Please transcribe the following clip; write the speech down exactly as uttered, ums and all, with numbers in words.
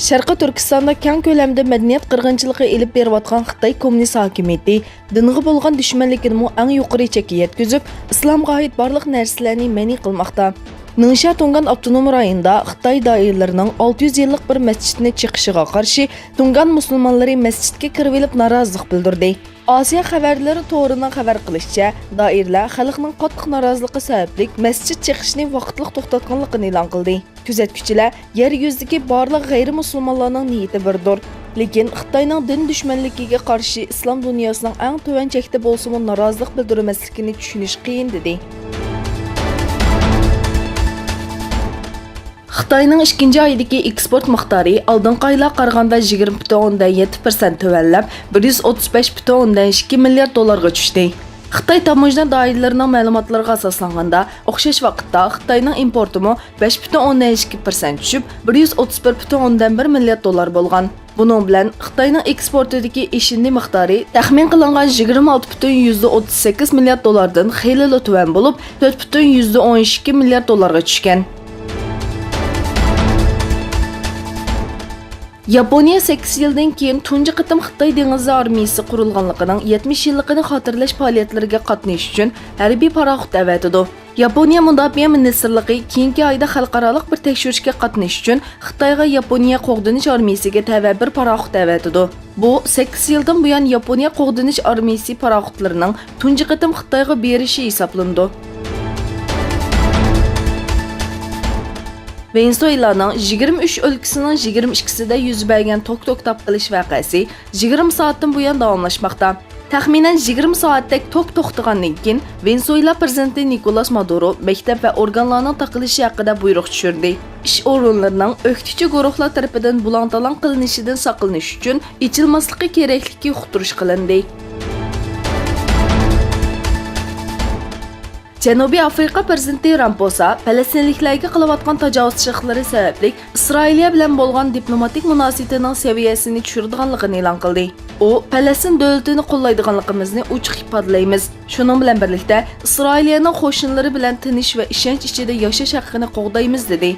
شەرقىي تۈركىستاندا كەڭ كۆلەمدە مەدەنىيەت قىرغىنچىلىقى ئېلىپ بېرىۋاتقان خىتاي كوممۇنىست ھاكىمىيىتى دىنغا بولغان دۈشمەنلىكىنىمۇ ئەڭ يۇقىرى چەككە يەتكۈزۈپ، ئىسلامغا ئائىت بارلىق نەرسىلەرنى مەنئى قىلماقتا. نىڭشيا تۇڭگان ئاپتونوم رايونىدا خىتاي دائىرىلىرىنىڭ ئالتە يۈز يىللىق بىر مەسچىتنى چېقىشىغا قارشى تۇڭگان مۇسۇلمانلىرى مەسچىتكە كىرىۋېلىپ نارازىلىق بىلدۈردى. ئاسىيا خەۋەرلىرى تورىنىڭ خەۋەر قىلىشىچە، دائىرىلەر خەلقنىڭ قاتتىق نارازىلىقى سەۋەبلىك مەسچىت چېقىشنى ۋاقىتلىق توختاتقانلىقىنى ئېلان قىلدى. كۆزەتكۈچىلەر يەر يۈزىدىكى بارلىق غەيرىي مۇسۇلمانلارنىڭ نىيىتى بىردۇر، لېكىن خىتاينىڭ دىن دۈشمەنلىكىگە قارشى ئىسلام دۇنياسىنىڭ ئەڭ تۆۋەن چەكتە بولسىمۇ نارازىلىق بىلدۈرمەسلىكىنى چۈشىنىش قىيىن، دېدى. خىتاينىڭ ئىككىنچى ئايدىكى ئېكسپورت مىقدارى ئالدىنقى ئايلارغا قارىغاندا يىگىرمە پۈتۈن ئوندىن يەتتە پىرسەنت تۆۋەنلەپ، بىر يۈز ئوتتۇز بەش پۈتۈن ئوندىن ئىككى مىليارد دوللارغا چۈشتى. خىتاي تاموژنا دائىرىلىرىنىڭ مەلۇماتلىرىغا ئاساسلانغاندا، ئوخشاش ۋاقىتتا خىتاينىڭ ئىمپورتىمۇ بەش پۈتۈن ئوندىن ئىككى پىرسەنت چۈشۈپ، بىر يۈز ئوتتۇز بىر پۈتۈن ئوندىن بىر مىليارد دوللار بولغان. بۇنىڭ بىلەن خىتاينىڭ ئېكسپورتىدىكى ئېشىندى مىقدارى تەخمىن قىلىنغان يىگىرمە ئالتە پۈتۈن يۈزدە ئوتتۇز سەككىز مىليارد دوللاردىن خېلىلا تۆۋەن بولۇپ، تۆت پۈتۈن يۈزدە ئون ئىككى مىليارد دوللارغا چۈشكەن. ياپونىيە سەككىز يىلدىن كېيىن تۇنجى قېتىم خىتاي دېڭىز ئارمىيىسى قۇرۇلغانلىقىنىڭ يەتمىش يىللىقىنى خاتىرىلەش پائالىيەتلىرىگە قاتنىشىش ئۈچۈن ھەربىي پاراخوت ئەۋەتىدۇ. ياپونىيە مۇداپىئە مىنىستىرلىقى كېيىنكى ئايدا خەلقئارالىق بىر تەكشۈرۈشكە قاتنىشىش ئۈچۈن خىتايغا ياپونىيە قوغدىنىش ئارمىيىسىگە تەۋە بىر پاراخوت ئەۋەتىدۇ. بۇ سەككىز يىلدىن بۇيان ياپونىيە قوغدىنىش ئارمىيىسى پاراخوتلىرىنىڭ تۇنجى قېتىم خىتايغا بېرىشى ھېسابلىنىدۇ. ۋېنېسۇېلانىڭ يىگىرمە ئۈچ ئۆلكىسىنىڭ يىگىرمە ئىككىسىدە يۈز بەرگەن توك توختاپ قېلىش ۋەقەسى يىگىرمە سائەتتىن بۇيان داۋاملاشماقتا. تەخمىنەن يىگىرمە سائەتتەك توك توختىغاندىن كېيىن، ۋېنېسۇېلا پىرېزىدېنتى نىكولاس مادۇرو مەكتەپ ۋە ئورگانلارنىڭ تاقىلىشى ھەققىدە بۇيرۇق چۈشۈردى. ئىش ئورۇنلىرىنىڭ ئۆكتىچى گۇرۇھلار تەرىپىدىن بۇلاڭ-تالاڭ قىلىنىشىدىن ساقلىنىش ئۈچۈن ئېچىلماسلىقى كېرەكلىكى ئۇقتۇرۇش قىلىندى. جەنۇبىي ئافرىقا پىرېزىدېنتى رامپوسا پەلەستىنلىكلەرگە قىلىۋاتقان تاجاۋۇزچىلىقلىرى سەۋەبلىك ئىسرائىلىيە بىلەن بولغان دىپلوماتىك مۇناسىۋىتىنىڭ سەۋىيەسىنى چۈشۈرىدىغانلىقىنى ئېلان قىلدى. ئۇ، پەلەستىن دۆلىتىنى قوللايدىغانلىقىمىزنى ئوچۇق ئىپادىلەيمىز. شۇنىڭ بىلەن بىرلىكتە، ئىسرائىلىيەنىڭ قوشنىلىرى بىلەن تىنچ ۋە ئىشەنچ ئىچىدە ياشاش ھەققىنى قوغدايمىز، دېدى.